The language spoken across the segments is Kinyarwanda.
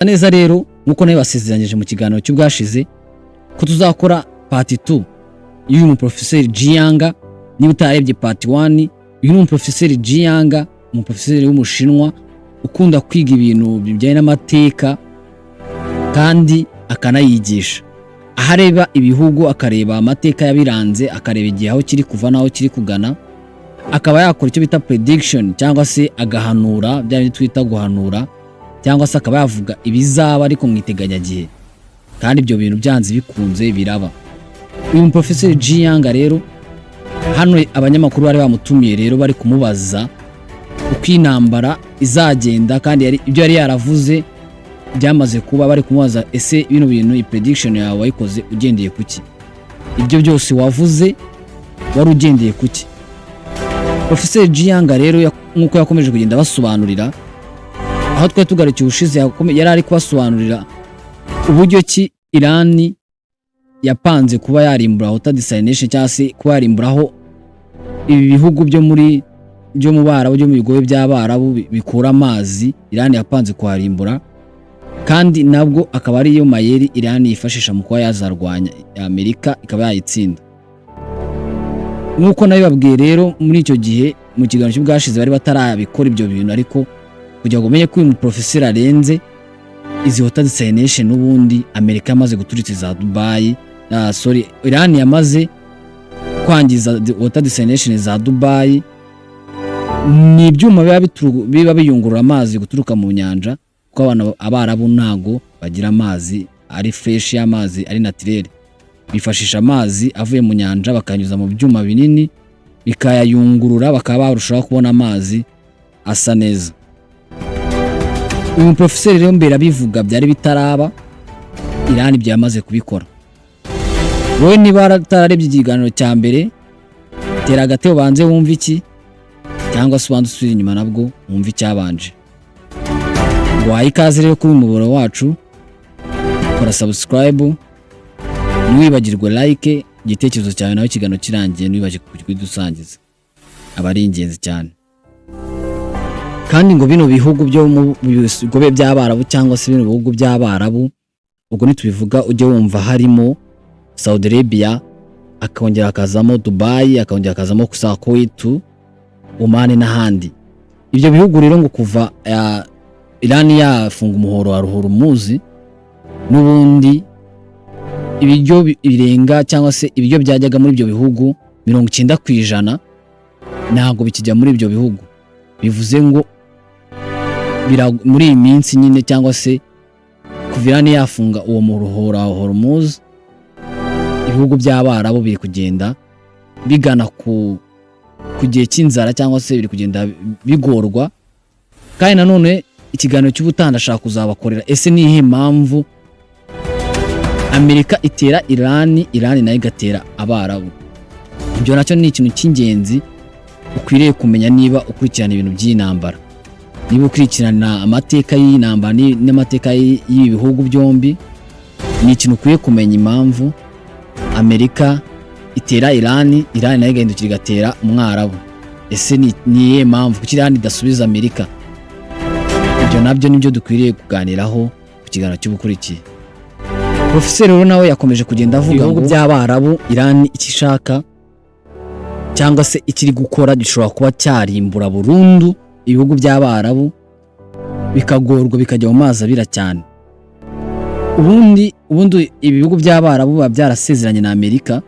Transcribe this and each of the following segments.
Neza rero, nk'uko nawe basezeranyije mu kiganiro cy'ubwashize ko tuzakora part 2 y'uyu muprofeseri Jiang. Niba utarebye part 1, uyu ni umuprofeseri Jiang, umuprofeseri w'Umushinwa ukunda kwiga ibintu bijyanye n'amateka kandi akanayigisha, aho areba ibihugu, akareba amateka yabiranze, akareba igihe aho kiri kuva n'aho kiri kugana, akaba yakora icyo bita prediction cyangwa se agahanura, bya bindi twita guhanura, cyangwa se akaba yavuga ibizaba ariko mu iteganyagihe, kandi ibyo bintu byanze bikunze biraba. Uyu muprofeseri Jiang rero, hano abanyamakuru bari bamutumiye rero, bari kumubaza uko intambara izagenda, kandi ibyo yari yaravuze byamaze kuba. Bari kumubaza: "Ese bino bintu, iyi prediction yawe wayikoze ugendeye kuki? Ibyo byose wavuze wari ugendeye kuki?" Professor Jiang rero, nk'uko yakomeje kugenda abasobanurira aho twari tugarukiye ubushize, yari ari kubasobanurira uburyo ki Irani yapanze kuba yarimbura water desalination, cyangwa se kuba yarimburaho ibi bihugu byo mu Barabu, byo mu bigobe by'Abarabu bikura amazi. Irani yapanze kuharimbura, kandi nabwo akaba ariyo mayeri Irani yifashisha mu kuba yazarwanya Amerika ikaba yayitsinda. Nk'uko nabibabwiye rero muri icyo gihe mu kiganiro cy'ubwashize, bari batarabikora ibyo bintu, ariko kugira ngo umenye ko uyu muprofeseri arenze, izi water desalination n'ubundi Amerika yamaze guturitsa za Dubai, sorry, Iran yamaze kwangiza water desalination za Dubai. Ni ibyuma biba biyungurura amazi guturuka mu nyanja, kuko abantu Abarabu ntago bagira amazi ari fresh, y'amazi ari naturel. Bifashisha amazi avuye mu nyanja, bakanyuza mu byuma binini bikayayungurura, bakaba barushaho kubona amazi asa neza. Uyu profeseri rero mbere abivuga byari bitaraba, Irani byamaze kubikora. Wowe niba utararebye ikiganiro cya mbere, tera agatebo banze wumve iki, cyangwa se ubanze usubire inyuma nabwo wumve icyabanje. Wahaye ikaze rero kuri uyu muyoboro wacu. Kora subscribe, ntiwibagirwe like, igitekerezo cyawe nawe ikiganiro kirangiye ntiwibagirwe kubidusangiza, aba ari ingenzi cyane. Kandi ngo bino bihugu byo mu bigobe by'Abarabu, cyangwa se bino bihugu by'Abarabu, ubwo nitubivuga ujye wumva harimo Saudi Arabia, akongera hakazamo Dubai, akongera hakazamo Kuwait, Oman n'ahandi. Ibyo bihugu rero ngo kuva Iran yafunga umuhoro wa Hormuz, n'ubundi ibiryo birenga cyangwa se ibiryo byajyaga muri ibyo bihugu, 90% ntabwo bikijya muri ibyo bihugu. Bivuze ngo muri iyi minsi nyine, cyangwa se kuva Iran yafunga uwo muhora wa Hormuz, ibihugu by'Abarabu biri kugenda bigana ku gihe cy'inzara, cyangwa se biri kugenda bigorwa. Kandi nanone ikiganiro cy'ubutaha ndashaka kuzabakorera: ese ni iyihe mpamvu Amerika itera Irani, Irani nayo igatera Abarabu? Ibyo nacyo ni ikintu cy'ingenzi ukwiriye kumenya niba ukurikirana ibintu by'intambara, niba ukurikirana amateka y'intambara n'amateka y'ibi bihugu byombi. Ni ikintu ukwiye kumenya, impamvu Amerika itera Irani, Irani nayo igahindukira igatera Umwarabu. Ese ni iyihe mpamvu? Kuki Irani idasubiza Amerika? Ibyo nabyo nibyo dukwiriye kuganiraho ku kiganiro cy'ubukurikiye. Profeseri rero nawe yakomeje kugenda avuga ibihugu by'Abarabu, Irani icyo ishaka cyangwa se ikiri gukora gishobora kuba cyarimbura burundu ibihugu by'Abarabu, bikagorwa, bikajya mu mazi abira cyane. Ubundi ibihugu by'Abarabu biba byarasezeranye na Amerika,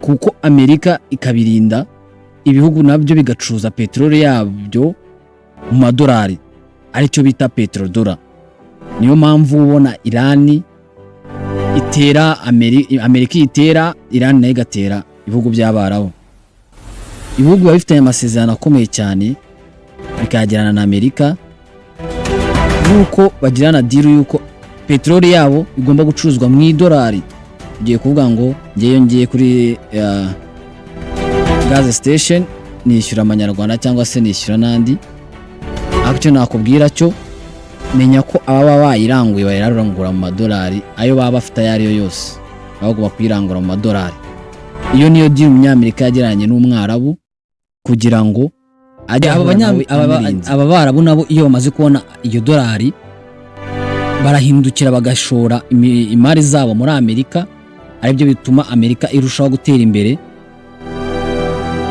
kuko Amerika ikabirinda, ibihugu nabyo bigacuruza peteroli yabyo mu madolari, aricyo bita petrodollar. Niyo mpamvu ubona Irani itera Amerika, itera Irani, nayo igatera ibihugu by'Abarabu. Ibihugu biba bifitanye amasezerano akomeye cyane, bikayagirana na Amerika, yuko bagirana deal yuko peteroli yabo igomba gucuruzwa mu idolari. Ugiye kuvuga ngo ngeyo ngiye kuri gas station nishyura amanyarwanda cyangwa se nishyura n'andi, ariko icyo nakubwira cyo, menya ko ababa bayiranguye bayirangura mu madolari. Ayo baba bafite ayo ariyo yose, baba bagomba kuyirangura mu madolari. Iyo niyo deal Umunyamerika yagiranye n'Umwarabu kugira ngo ajye aba ahura nawe amurinze. Aba Barabu nabo iyo bamaze kubona iyo dolari Barahindukira bagashora imari zabo muri Amerika, aribyo bituma Amerika irushaho gutera imbere.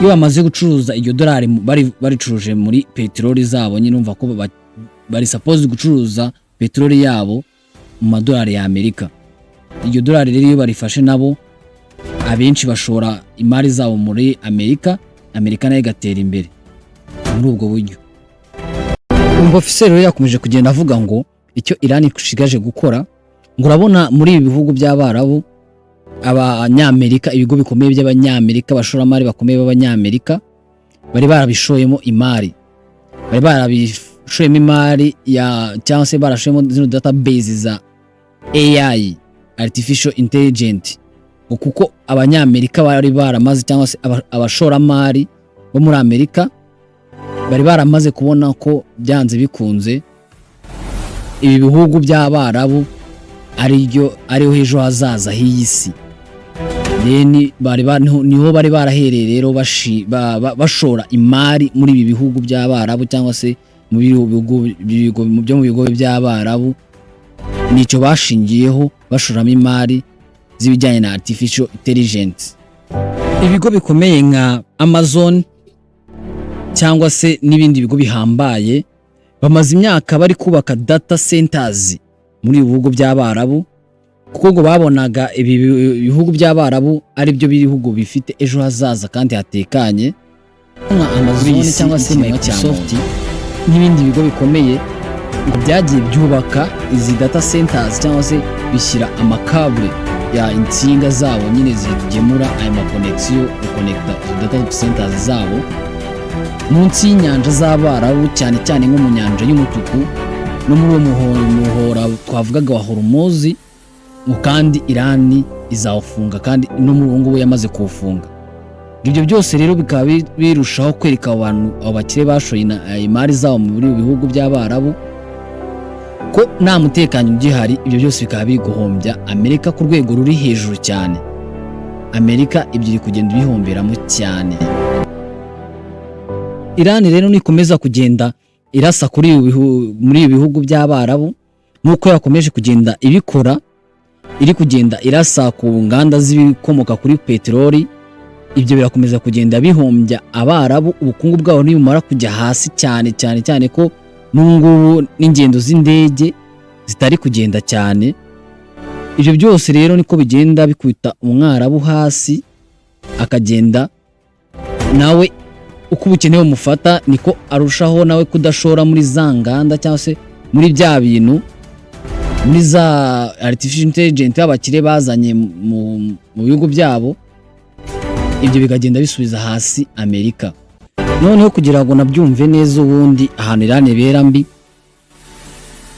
Iyo bamaze gucuruza iryo dolari bari baricuruje muri peteroli zabo nyine, urumva ko bari supposed gucuruza peteroli yabo mu madolari ya Amerika. Iryo dolari rero iyo barifashe, nabo abenshi bashora imari zabo muri Amerika, Amerika nayo igatera imbere muri ubwo buryo. Umuprofeseri rero yakomeje kugenda avuga ngo icyo Iran ishigaje gukora, ngo urabona muri ibi bihugu by'Abarabu, Abanyamerika, ibigo bikomeye by'Abanyamerika, abashoramari bakomeye b'Abanyamerika bari barabishoyemo imari, bari barabishoyemo imari ya cyangwa se barashoyemo zino database za AI, artificial intelligent, ngo kuko Abanyamerika bari baramaze, cyangwa se abashoramari bo muri Amerika bari baramaze kubona ko byanze bikunze ibi bihugu by'Abarabu ariryo ariho ejo hazaza h'iyi si. Then bari niho bari barahereye rero bashora imari muri ibi bihugu by'Abarabu, cyangwa se mu bihugu byo mu bigo by'Abarabu. Nicyo bashingiyeho bashoramo imari z'ibijyanye na artificial intelligence. Ibigo bikomeye nka Amazon cyangwa se n'ibindi bigo bihambaye bamaze imyaka bari kubaka data centers muri ibi bihugu by'Abarabu, kuko ngo babonaga ibi bihugu by'Abarabu ari byo bihugu bifite ejo hazaza kandi hatekanye. Nka Amazon Muri iyi si cyangwa se ikiremwa cya Microsoft n'ibindi bigo bikomeye ngo byagiye byubaka izi data centers, cyangwa se bishyira amakabure ya insinga zabo nyine zigemura aya ma connection, gukonekita izo data centers zabo munsi y'inyanja z'Abarabu, cyane cyane nko mu Nyanja y'Umutuku no muri uwo muhora twavugaga wa Hormuz. Ngo kandi Irani izawufunga, kandi no muri ubu ngubu yamaze kuwufunga. Ibyo byose rero bikaba birushaho kwereka abo bantu, abo bakire bashoye imari zabo muri ibi bihugu by'Abarabu, ko nta mutekano ugihari. Ibyo byose bikaba biri guhombya Amerika ku rwego ruri hejuru cyane. Amerika ibyo iri kugenda ibihomberamo cyane. Irani rero nikomeza kugenda irasa kuri ibi muri ibi bihugu by'Abarabu nk'uko yakomeje kugenda ibikora, iri kugenda irasa ku nganda z'ibikomoka kuri peteroli, ibyo birakomeza kugenda bihombya Abarabu. Ubukungu bwabo nibumara kujya hasi cyane cyane cyane, ko n'ubu ngubu n'ingendo z'indege zitari kugenda cyane, ibyo byose rero niko bigenda bikubita Umwarabu hasi, akagenda nawe uko ubukene bumufata niko arushaho nawe kudashora muri za nganda, cyangwa se muri bya bintu, muri za artificial intelligence abakire bazanye mu bihugu byabo. Ibyo bikagenda bisubiza hasi Amerika. Noneho kugira ngo nabyumve neza, ubundi ahantu Iran ibera mbi,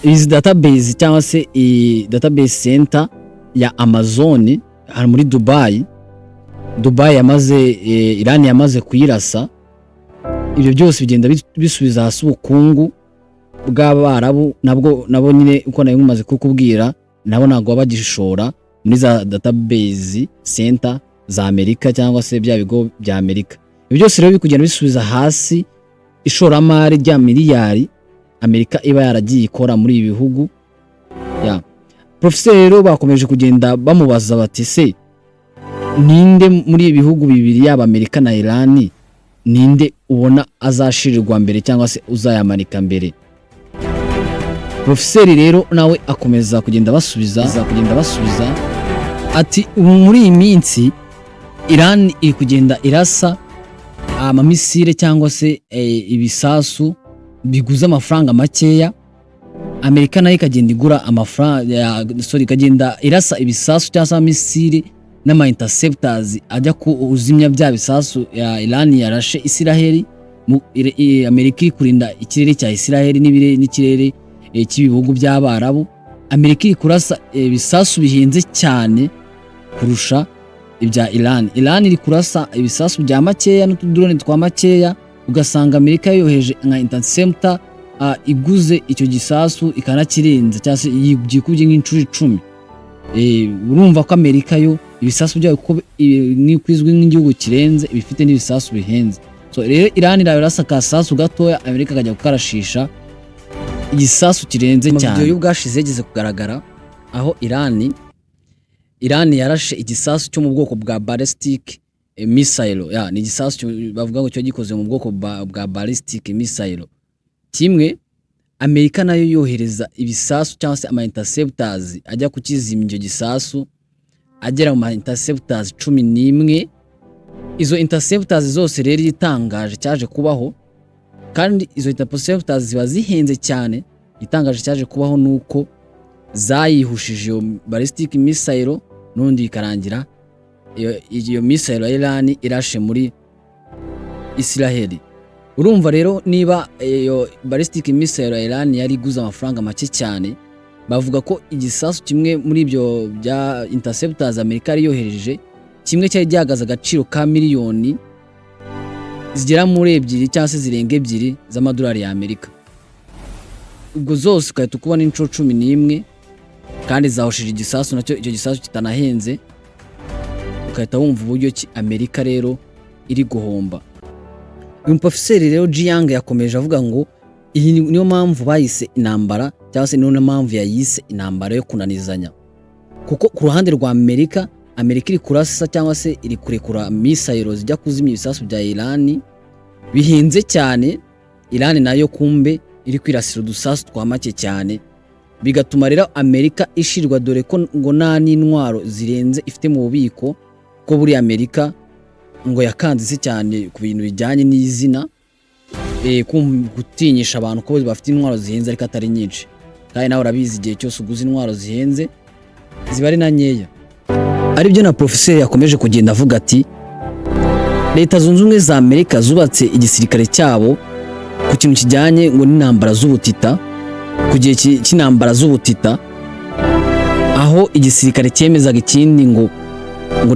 izi database cyangwa se iyi database center ya Amazon hano muri Dubai, Dubai yamaze Iran yamaze kuyirasa. Ibyo byose bigenda bisubiza hasi ubukungu bw'Abarabu. Nabwo nabo nyine, uko nari mumaze kukubwira, nabo ntabwo baba bagishora muri za database center za Amerika, cyangwa se bya bigo bya Amerika. Ibyo byose rero biri kugenda bisubiza hasi ishoramari rya miliyari Amerika iba yaragiye ikora muri ibi bihugu. Ya Profeseri rero bakomeje kugenda bamubaza bati: "Se ninde muri ibi bihugu bibiri, yaba Amerika na Iran, ninde ubona azashirirwa mbere cyangwa se uzayamanika mbere?" Profeseri rero nawe akomeza kugenda basubiza ati: "Ubu muri iyi minsi Iran iri kugenda irasa amamisire cyangwa se ibisasu biguze amafaranga makeya, Amerika nayo ikagenda igura amafaranga, sorry, ikagenda irasa ibisasu cyangwa se amamisire n'ama interceptors ajya kuzimya bya bisasu ya Iran yarashe Isiraheli. Amerika iri kurinda ikirere cya Isiraheli n'ikirere cy'ibihugu by'Abarabu. Amerika iri kurasa ibisasu bihenze cyane kurusha ibya Iran. Iran iri kurasa ibisasu bya makeya n'utudrone twa makeya, ugasanga Amerika yoheje nka interceptor iguze icyo gisasu ikanakirenza, cyangwa se byikubye nk'inshuro 10. Urumva ko Amerika yo ibisasu byayo, kuko niko izwi nk'igihugu kirenze, ibifite n'ibisasu bihenze. So rero Iran irarasa akasasu gatoya, Amerika akajya kukarashisha. Igisasu kirenze cyane. Video y'ubwashize yigeze kugaragara aho Irani yarashe igisasu cyo mu bwoko bwa ballistic missile. Ya, ni igisasu bavuga ngo cyo gikoze mu bwoko bwa ballistic missile kimwe. Amerika nayo yohereza ibisasu cyangwa se ama interceptors ajya kukizimya icyo gisasu, agera mu ma interceptors 11. Izo interceptors zose rero, igitangaje cyaje kubaho, kandi izo interceptors ziba zihenze cyane, igitangaje cyaje kubaho nuko zayihushije iyo ballistic missile, n'undi ikarangira iyo missile ya Iran irashe muri Israel. Urumva rero, niba iyo ballistic missile ya Iran yari iguze amafaranga make cyane, bavuga ko igisasu kimwe muri ibyo bya interceptors Amerika yari yohereje, kimwe cyari gihagaze agaciro ka miliyoni zigera muri 2 cyangwa se zirenga 2 z'amadolari ya Amerika. Ubwo zose ugahita ukubona inshuro 11, kandi zahushije igisasu nacyo, icyo gisasu kitanahenze, ugahita wumva uburyo ki Amerika rero iri guhomba. Uyu muprofeseri rero Jiang yakomeje avuga ngo iyi niyo mpamvu bayise intambara, cyangwa se niyo mpamvu yayise intambara yo kunanizanya, kuko ku ruhande rwa Amerika, Amerika iri kurasa cyangwa se iri kurekura missile zijya kuzimya ibisasu bya Iran bihenze cyane. Iran nayo kumbe iri kwirasira udusasu twa make cyane, bigatuma rero Amerika ishirwa, dore ko ngo nta n'intwaro zirenze ifite mu bubiko, ko buri Amerika ngo yakanze isi cyane ku bintu bijyanye n'izina, gutinyisha abantu ko bafite intwaro zihenze ariko atari nyinshi. Kandi nawe urabizi, igihe cyose uguze intwaro zihenze ziba ari na nkeya. Aribyo na profeseri yakomeje kugenda avuga ati Leta Zunze Ubumwe za Amerika zubatse igisirikare cyabo ku kintu kijyanye ngo n'intambara z'ubutita, ku gihe cy'intambara z'ubutita, aho igisirikare cyemezaga ikindi ngo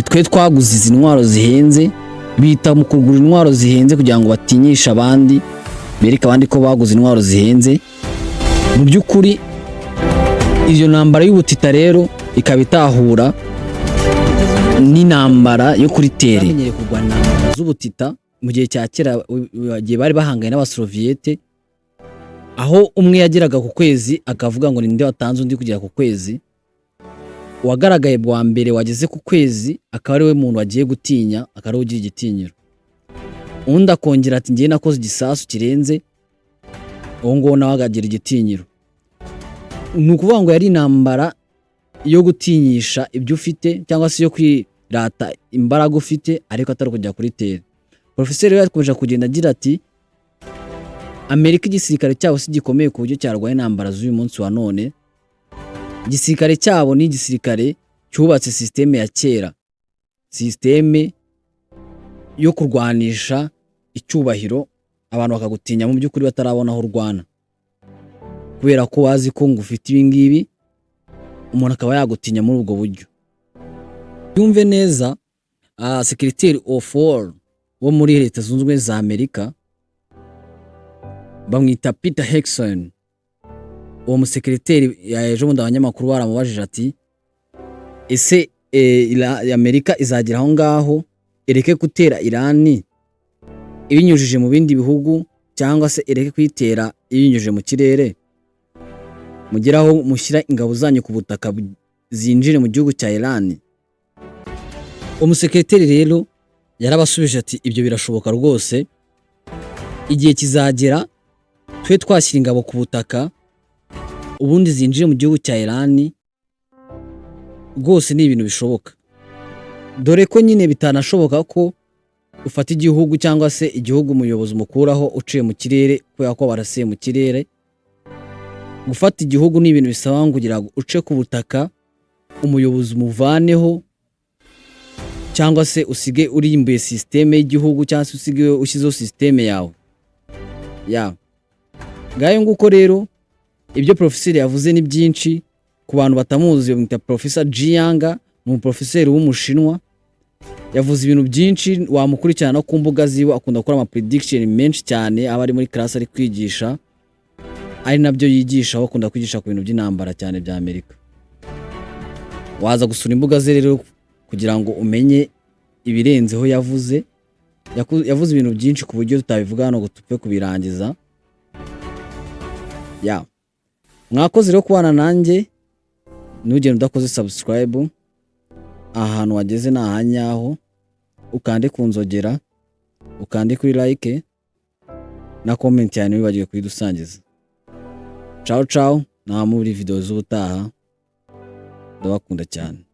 twe twaguze izi ntwaro zihenze. Bita mu kugura intwaro zihenze kugira ngo batinyishe abandi, bereke abandi ko baguze intwaro zihenze. Mu by'ukuri iyo ntambara y'ubutita rero ikaba itahura n'intambara yo kuri terre. Bamenyereye kurwana intambara z'ubutita mu gihe cya kera, igihe bari bahanganye n'Abasoviyete, aho umwe yageraga ku kwezi akavuga ngo ninde watanze undi kugera ku kwezi. Uwagaragaye bwa mbere wageze ku kwezi akaba ari we muntu wagiye gutinya, akaba ari we ugira igitinyiro. Undi akongera ati ngiye nakoze igisasu kirenze, uwo nguwo nawe akagira igitinyiro. Ni ukuvuga ngo yari intambara yo gutinyisha ibyo ufite cyangwa se yo kwirata imbaraga ufite, ariko atari kujya kuri terre. Porofeseri we yakomeje kugenda agira ati Amerika igisirikare cyabo si gikomeye ku buryo cyarwanya intambara z'uyu munsi wa none. Igisirikare cyabo ni igisirikare cyubatse sisiteme ya kera, sisiteme yo kurwanisha icyubahiro, abantu bakagutinya mu by'ukuri batarabona aho urwana, kubera ko wazi ko ngo ufite ibi ngibi, umuntu akaba yagutinya muri ubwo buryo. Yumve neza, Secretary of War wo muri Leta Zunze Ubumwe za Amerika bamwita Peter Hegseth. Uwo musekereteri ejo bundi abanyamakuru baramubajije ati ese Amerika izagera aho ngaho ireke gutera Irani ibinyujije mu bindi bihugu, cyangwa se ireke kuyitera ibinyujije mu kirere, mugeraho mushyira ingabo zanyu ku butaka zinjire mu gihugu cya Iran? Umusekreteri rero yarabasubije ati ibyo birashoboka rwose, igihe kizagera twe twashyira ingabo ku butaka, ubundi zinjire mu gihugu cya Iran. Rwose ni ibintu bishoboka, dore ko nyine bitanashoboka ko ufata igihugu cyangwa se igihugu umuyobozi umukuraho uciye mu kirere, kubera ko barasiye mu kirere. Gufata igihugu ni ibintu bisaba ngo kugira ngo uce ku butaka, umuyobozi umuvaneho, cyangwa se usige urimbuye sisiteme y'igihugu, cyangwa se usige ushyizeho sisiteme yawe ya ngayo. Nguko rero ibyo porofeseri yavuze ni byinshi. Ku bantu batamuzi, bamwita Porofesa Jiang, ni umuporofeseri w'Umushinwa. Yavuze ibintu byinshi, wamukurikirana no ku mbuga ziwe, akunda gukora ama prediction menshi cyane. Aba ari muri class ari kwigisha, ari nabyo yigisha, aho akunda kwigisha ku bintu by'intambara cyane bya Amerika. Waza gusura imbuga ze rero kugira ngo umenye ibirenzeho yavuze. Yavuze ibintu byinshi ku buryo tutabivuga hano ngo tupfe kubirangiza ya. Mwakoze rero kubana nanjye. Ntugende udakoze subscribe. Ahantu wageze ni ahanyaho, ukande ku nzogera, ukande kuri like na comment yawe, ntiwibagirwe kuyidusangiza. Ciao ciao, nta muri video z'ubutaha, ndabakunda cyane.